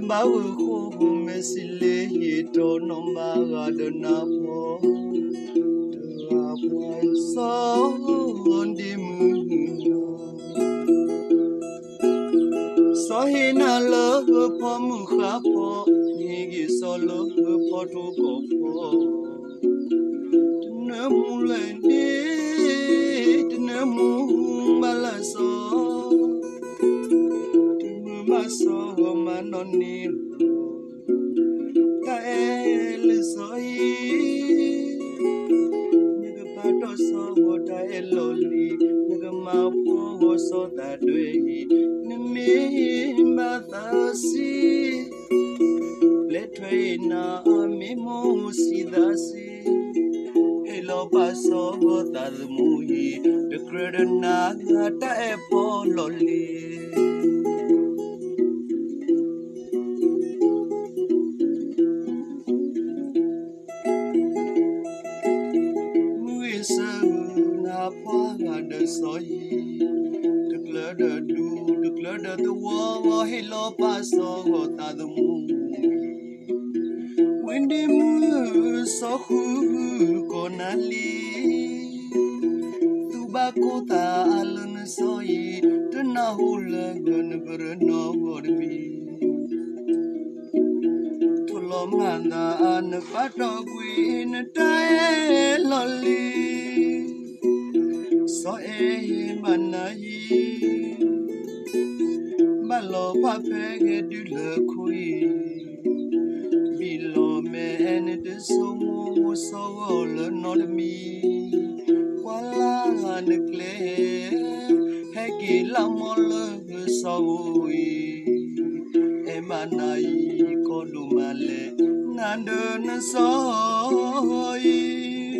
ဘၣ်ဂုာ်ဃိမဲာ်ဆံးလ့ဟ့ၣ်တီနီၢ်မၤဂၤဒီးနၤဖီ, တဂၤပှၤစီၤဒ့မုၣ်နီၤ, စီၤဟ့ၣ်နၤလၢဖီမုၢ်ဃါဖီ, ဟ့ၣ်ဂံၢ်စီၤလၢဖီထိၣ်ကီၢ်ဖီ, တနၢမူလၢဒ့, တနၢမူဘၣ်လၢစီၤ, တမုာ်ဘၣ်စီၤဂီၤမၤနီၢ်န့ၣ်, တၢ်အဲၣ်လၢစီၤအံၤ, နကပာ်တီၢ်စီၤဂီၤတၢ်အဲၣ်လီၢ်လံၤ, နကမၤဖှီၣ်ဂီၤစီၤသးဒွဲအံၤ, နမ့ၢ်ဘၣ်သးဆံး, ပျဲထွဲနၤမ့ၢ်မိၢ်ဆံးသးဆံး, ဟ့ၣ်လီၤပာ်စီၤဂီၤသးသမူအံၤ, တကြၢးဒီးနၤတၢ်အဲၣ်ဖီလီၢ်လံၤ မုၢ်ဂ့ၤစၢၤနၤဖှါဂၤဒီးစီၤယံၤ, တကျၢၤဒီးဒူ, တကျၢၤဒီးသဝီ, ဟ့ၣ်လီၤပာ်စီၤဂီၤသးသမူအံၤ, ဝ့ၢ်ဒ့မုၣ်စီၤဃုကီၢ်နၤလံၤ, သူၣ်ဘၣ်ကိၢ်သးလၢနစီၤအံၤ, တနၢ်ဟူလၢဂၢၢ်နပရၢနီၢ်ဂီၢ်တမံၤ, ထိၣ်လီၤမၤသးနပာ်တီၢ်ကွံာ်နတၢ်အဲၣ်လီၢ်လံၤ, စီၤအဲၣ်ဟ့ၣ်ဘၣ်နၤယံၤ, ဘၣ်လီၤဖးဖဲဂဲၤဒုလၢခိအံၤ, ဘံၣ်လီၤမဲာ်နတဆိကမိၣ်စီၤဂီၤလၢနီတမံၤ, ကွၢ်လၢ်နကျဲ, ဟဲက့ၤလၢမီၢ်လၢစီၤဂီၤအံၤ, အဲၣ်ဘၣ်နၤယံၤကီဒိၣ်မးလဲၣ်, နၤဒီးနစီၤအံၤ